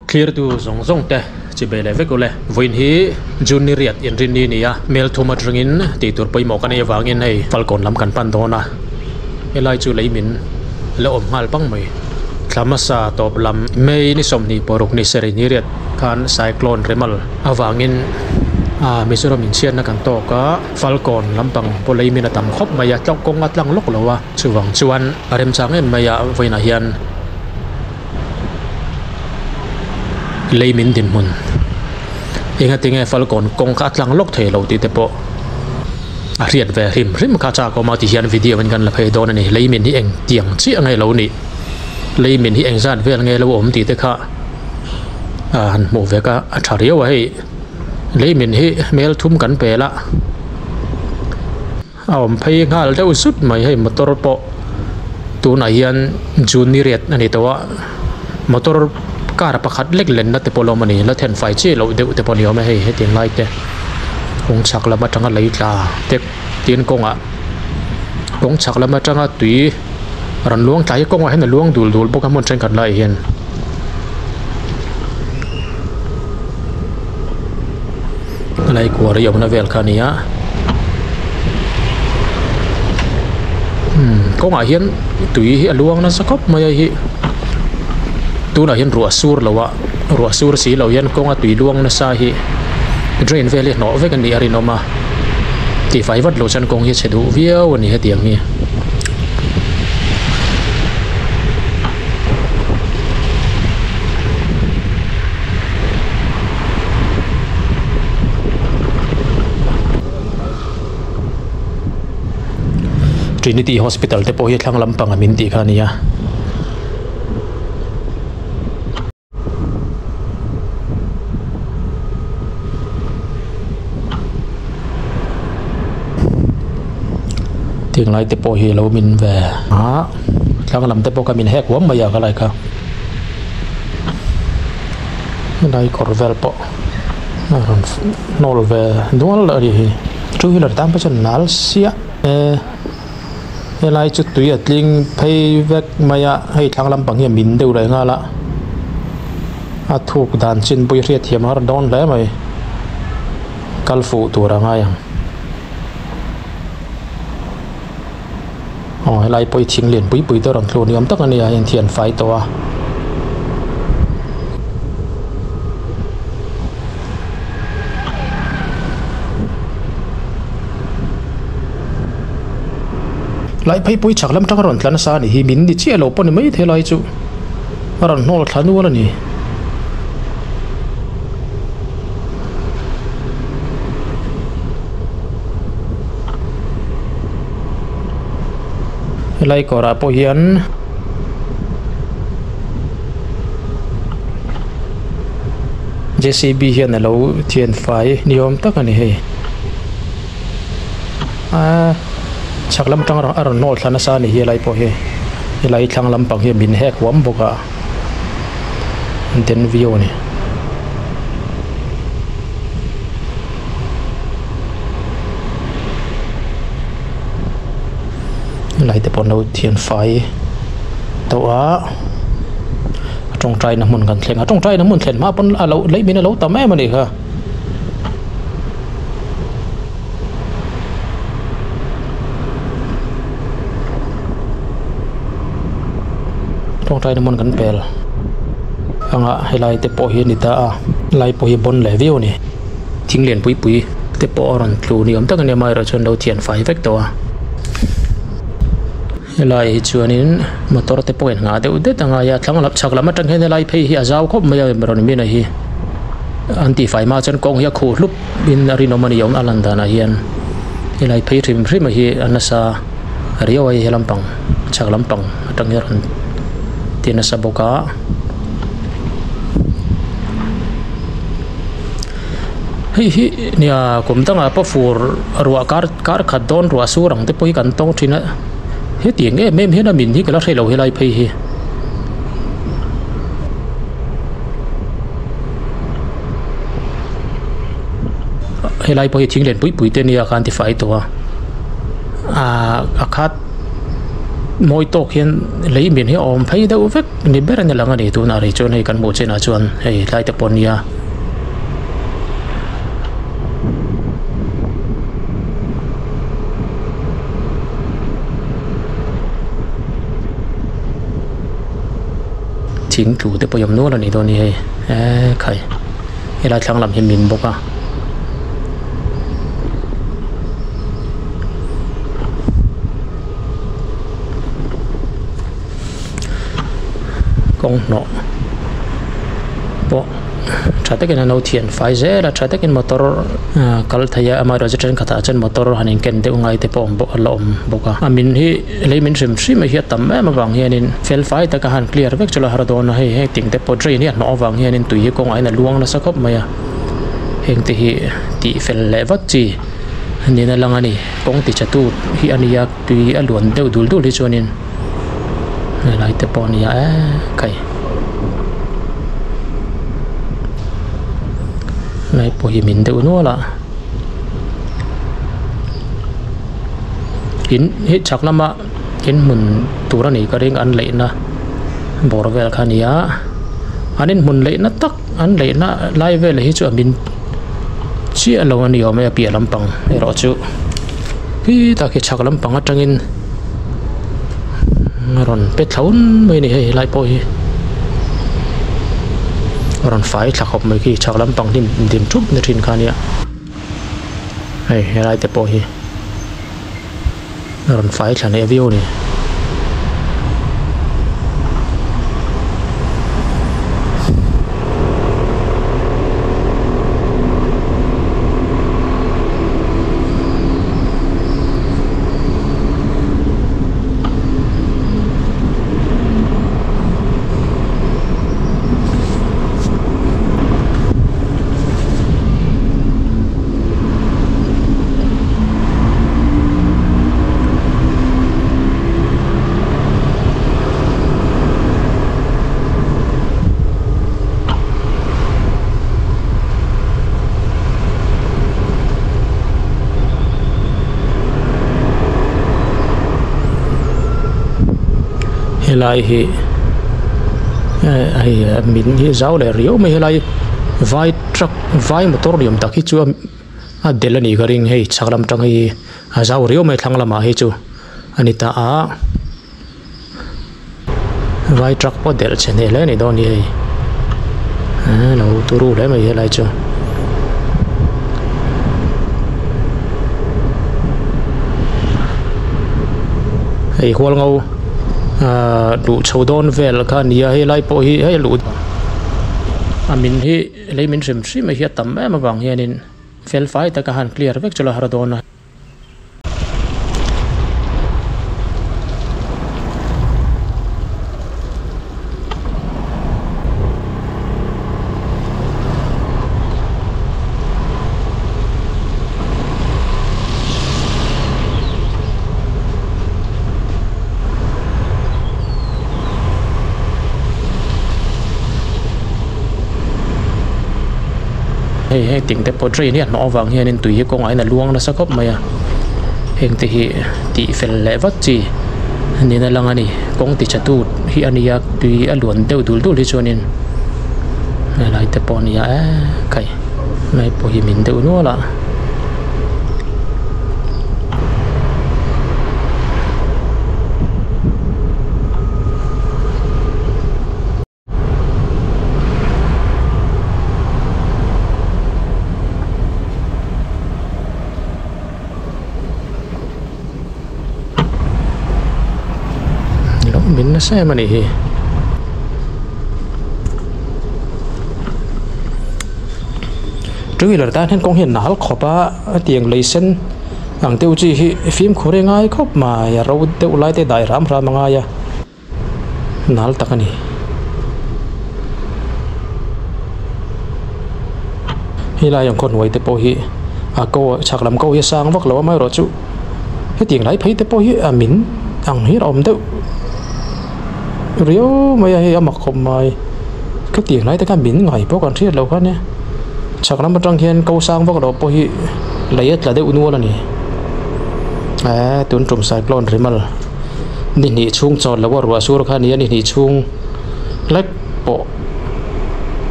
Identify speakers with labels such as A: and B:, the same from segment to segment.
A: Thlirtu zawng zawng te chi bei leh vek ule. Vawiin hi June ni riat inrinni a ni a, mel thum atangin tih tur pawimawh kan ei avangin hei Falkawn lam kan pan dawn a, helai chu lei min la awm nghal pang mai. Thla hmasa tawp lam May ni 20 paruk ni sarih ni riat khan Cyclone Remal avangin Mizoram inchhiatna kan tawk a, Falkawn lampang pawh lei min a tam khawp mai a, tlauh kawng a tlang lawk lo a, chuvang chuan a remchang em mai a vawiinah hian. Lei min dinhmun enga tinge falkawn kawng kha a tlang lawk thei lo tih te pawh a hriat ve hrim hrim kha chak awm a ti hian video in kan la phei dawn a ni lei min hi eng tiang chiah nge lo nih lei min hi eng zat vel nge lo awm tih te kha a han hmuh ve kha a tha riau a hei lei min hi hmel thum kan pel a. A awm phei nghal deuh zut mai hei motor pawh tunah hian June ni riat a ni tawh a motor car pakhat lek lenna te pawh a la awm a ni la then fai chiah loh deuh te pawh a ni awm e hei hetiang lai te kawng chhak lam atanga lei tla te tin kawngah kawng chhak lam atanga tui rawn luang tla hi kawngah hian a luang dul dul bawk a hmun thenkhat laiah hian. Lai kuar hi awmna vel kha a ni a umm kawngah hian tui hi a luang nasa khawp mai a hi tunah hian ruah sur lo a ruah sur si lo hian kawnga tui luang nasa hi drain vel hi hnawh vek a nih a rinawm a tihfai vat loh chuan kawng hi a chhe duh viau a ni hetiang hi. Trinity Hospital te pawh hi thlang lampang a min tih kha a ni a. Tiang lai te pawh hi alo min ve a thlang lam te pawh kha min hek huam mai a khalai kha helai kawr vel pawh a rawn hnawl ve nual a nih hi two wheeler tan pawh chuan nal siah e helai chu tui a tling phei vek mai a hei thlang lampang hi a min deuh leh nghal a a thuk dan chin pawh hi hriatthiam a har dawn hle mai. Kal fuh tur a ngai ang. Aw helai pawh hi thing lian pui pui te rawn thlur ni awm tak a ni a heng thian fai tawh a. Lai phei pui chhak lam tang a rawn tla nasa a ni hi min ni chiah lo pawh ni mai thei lai chu a rawn hnawl thla nual a ni. Helai kawrah pawh hian J C B hian alo thian fai ni awm tak a ni hei aaa chhak lam atang a rawn hnawl thla nasa a ni hi helai pawh hi helai thlang lampang hi min hek huam bawk a. Den viau a ni. Helai te pawh an lo thian fai tawh a a tawngtai na hmun kan thleng a tawngtai na hmun thlen hma pawn a lo lei min a lo tam em a nih kha. Tawngtaina hmun kan pel anga helai te pawh hi a ni ta a helai pawh hi a bawn leh viau a ni thing lian pui pui te pawh a rawn tlu ni awm tak a ni a amaherawhchu an lo thian fai vek tawh a helai hi chuanin motor te pawh a inngah deuh det a ngai a thlang lam chhak lam atang hian helai phei hi a zau khawp mai a rawn min a hi an tihfai hma chuan kawng hi a khuh hlup in a rinawm a ni awm a lan danah hian helai phei hrim hrim a hi a nasa riau a hei he lampang chhak lampang atang hian rawn ti nasa bawk a. Hei hi nia kum dangah pawh fur ruah kar kar khat dawn ruah sur ang te pawh hi kan tawng thin a hetiang em em hian a min hi ka la hre lo helai phei hi. Helai pawh hi thing lian pui pui te nia khan tifai tawh a ahh a khat. Mawi tawk hian lei min hi a awm phei deuh vek ni ber a ni lang a ni tunah rih chuan hei kan hmuh chinah chuan hei tlai te pawh a nia. Thing tlu te pawh i awm nual a nih dawn hi hei eee khai helai thlang lam hi min bawk a. Kawng hnawh pawh tha takin an lo thian fai zel a tha takin motor ah kal thei a amaherawhchu thenkhatah chuan motor han in ken deuh ngai te pawh a la awm bawk a a min hi lei min hrim hrim hi a tam em avang hianin fel fai taka han clear vek chu la har dawn a hei heng ting te pawh drain hi a hnawh avang hianin tui hi kawngah hian a luang nasa khawp mai a heng te hi tih fel leh vat chi niin a lang a ni kawng ti tha tu hi a ni a tui a luan deuh dul dul hi chuanin helai te pawh a ni a eee kai helai pawh hi min deuh nual a in hi chhak lama in hmun tur a nih ka ring an leihna bawr vel kha a ni a an inhmun leihna tak an leihna lai vel hi chu a min chiah lo a ni awm e a piah lampang erawh chu khi tak hi chhak lampang atangin a rawn pe thlaun mai a ni hei helai pawh hi a rawn fai thla khawp mai khi chhak lampang hnim dim thup ni thin kha ania hei helai te pawh hi a rawn fai thla leh viau a ni. Helai hi hei min hi zau leh riau mai helai vai truck vai motor liam tak hi chu a del a nih ka ring hei chhak lam tang hi a zau riau mai thlang lamah hi chu a ni ta a vai truck pawh delh chhe hneh hle a nih dawn hi hei lo turu hle mai helai chu. Hei hual ngo ahh duh chho dawn vel kha a ni a helai pawh hi hei a luh a min hi lei min hrim hrim hi a tam em avang hianin fel fai taka han clear vek chu la har dawn a. Hei heng ting te pawh train hi a hnawh avang hianin tui hi kawngah hian a luang nasa khawp mai a heng te hi tih fel leh vat chi niin a lang a ni kawng ti tha tu hi a ni a tui a luan deuh dul dul hi chuanin helai te pawh a ni a eee kai helai pawh hi min deuh nual a. Min nasa em a nih hi. Two wheeler tan hian kawng hi a nal khawp a hetiang lei sen ang deuh chi hi fimkhur hi a ngai khawp mai a ro deuh lai te dai ram ram a ngai a. Nal tak a ni. Helai ang khaw hnuai te pawh hi a ko chhak lam ko hi a sang vak lo a amaherawhchu hetiang lai phei te pawh hi a min ang hi a awm deuh riau mai a hei a mak khawp mai khatiang lai te khan min ngai pawh kan hriat loh kha nia chhak lam atang hian ko sang vak lo pawh hi lei a tla deuh nual a ni eee tun tum cyclone rimal. Ni hnih chhung chawl lo a ruah sur kha a ni a ni hnih chhung hlek pawh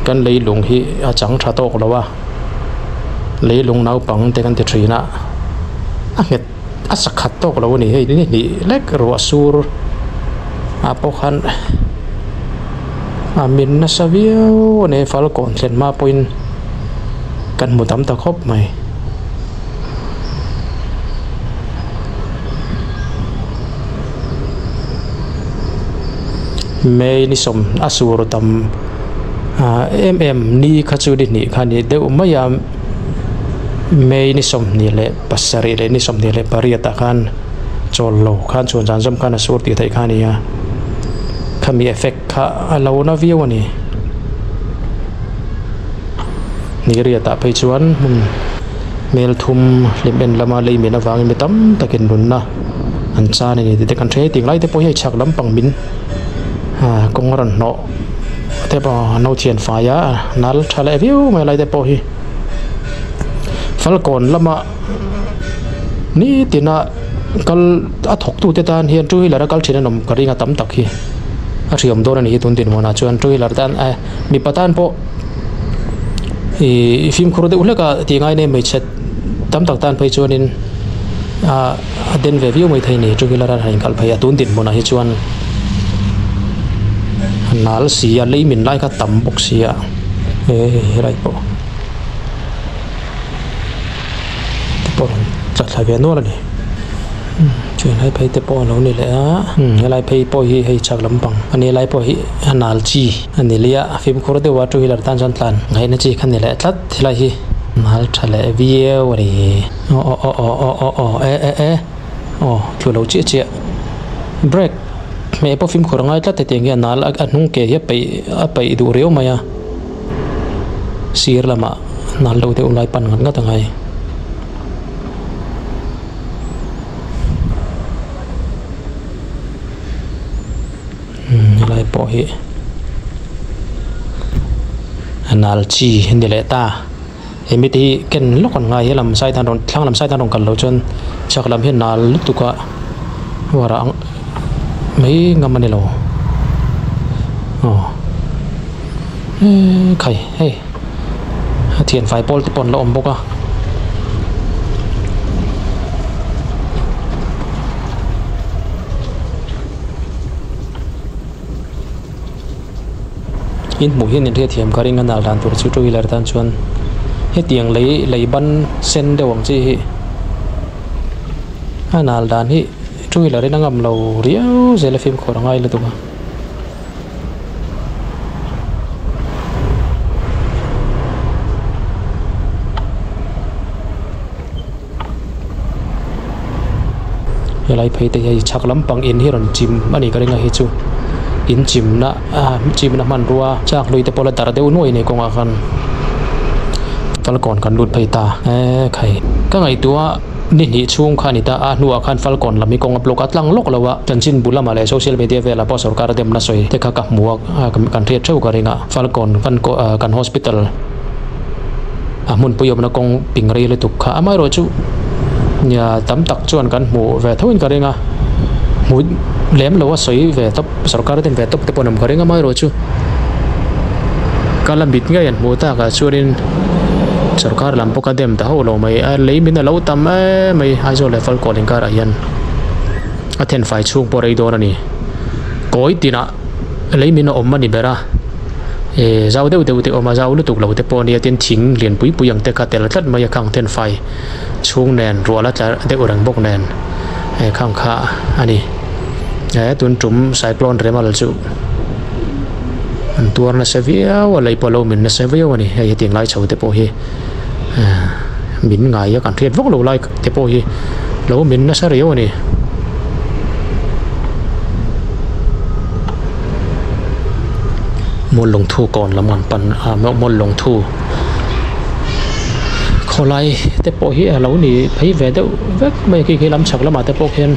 A: kan leilung hi a chang tha tawk lo a leilung naupang te kan ti thin a a nghet a sakhat tawk lo a ni hei ni hnih hlek ruah sur ah pawh khan a min nasa viau a ni falkawn thlen hma pawhin kan hmu tam ta khawp mai. May ni sawm a sur tam ah em em ni kha chu ni hnih kha ni deuh mai a May ni sawmhnih leh pasarih leh ni sawmhnih leh pariat ah khan chawl lo khan chhuan zan zawm khan a sur tih theih kha a ni a khami effect kha a lo na viau a ni. Ni riatah phei chuan hmun hmel thum hlim en lama lei min avangin mi tam takin nunna an chan a ni tih te kan hre ting lai te pawh hi hei chhak lampang min ah kawng a rawn hnawh te pawh no thian fai a nal tha leh viau mai lai te pawh hi falkawn lama nitina kal a thawk tu te tan hian two wheeler a kal thin an awm ka ring a tam tak hi a hriam dawn a ni hi tun dinhmunah chuan two wheeler tan eh mipa tan pawh ihh fimkhur deuh hlek a tih ngai nei hmeichhe tam tak tan phei chuanin ah a den ve viau mai thei a ni two wheeler a han inkhalh phei a tun dinhmunah hi chuan a nal si a lei min lai kha tam bawk si a eh helai pawh te pawh rawn tla thla ve nual a ni. Chu helai phei te pawh a lo ni leh a helai phei pawh hi hei chhak lampang a ni helai pawh hi a nal chi a ni leh a fimkhur deuh a two wheeler tan chuan tlan ngaihna chi kha ni leh tlat helai hi nal tha leh viau a ni aw aw aw aw aw aw aw e e e aw tlu lo chiah chiah brake hmeh pawh fimkhur a ngai tlat hetiang hian nal a hnung ke hi a peih a peih duh riau mai a sir lamah nal lo deuh lai pan ngat ngat a ngai. Helai pawh hi a nal chi a ni leh ta hemi te hi ken lawk an ngai helam side an rawn thlang lam side an rawn kal loh chuan chhak lam hi a nal lutuk a war ah mai ngam a ni lo aw eee khai hei. A thianfai pawl te pawh an la awm bawk a. In hmuh hian in hriatthiam ka ring a nal dan tur chu two wheeler tan chuan hetiang lei lei ban sen deuh ang chi hi a nal dan hi two wheeler in a ngam lo riau zel a fimkhur a ngai lutuk a. Helai phei te hi hei chhak lampang in hi rawn chim a nih ka ring a hei chu in chimna ah chimna hmanrua chak hlui te pawh la darh deuh nuai a ni kawngah khan falkawn kan lut phei ta eee khai ka ngaihtuah a. Ni hnih chhung kha a ni ta a, hnuah khan Falkawn lam hi kawng a block a tlang lawk lo a, chanchin bu lamah leh social media velah pawh sorkar a demna sawi te kha ka hmu a, kan hriat theuh ka ring a, Falkawn kan kan hospital a hmunpui awmna kawng ping rei lutuk kha amaherawh chu nia tam tak chuan kan hmuh ve thoin ka ring a, hmu lem lo a sawi ve tawp sorkar a dem ve tawp te pawh an awm ka ring a amaherawh chu ka la mit ngei an hmuh takah chuanin. Sorkar lam pawh ka dem ta hauh lo mai a lei min a lo tam em mai Aizawl leh Falkawn inkarah hian a thenfai chhung pawh rei dawn a ni kawi tinah lei min a awm a ni ber a eh zau deuh deuh te a awm a zau lutuk lo te pawh a nia tin thing lian pui pui ang te kha tel tlat mai a khang thenfai chhung nen ruah la tla deuh reng bawk nen eh khang kha a ni eh tun tum cyclone remal chu. An tuar nasa viau a lei pawh lo min nasa viau a ni hei hetiang lai chho te pawh hi ah min ngai a kan hriat vak lo lai te pawh hi lo min nasa riau a ni. Mual lungthu kawn lam an pan a mual lungthu khawlai te pawh hi a lo ni phei ve deuh vek mai khi khi lam chhak lamah te pawh khian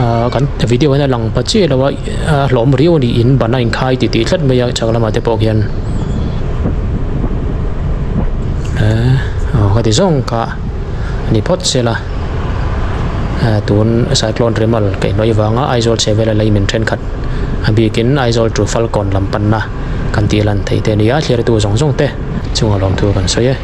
A: ah kan video hian a lang pa chiah lo a. A hlawm riau a ni in ban a inkhai ti tih tlat mai a chhak lamah te pawh khian eh aw ka ti zawng kha a ni phawt sela. Tun Cyclone Remal kaihhnawih vanga Aizawl chhehvela leimin thenkhat a bikin Aizawl to Falkawn lam panna kan tih lan theih te a ni a, thliartu zawng zawng te chunga lawmthu kan sawi e.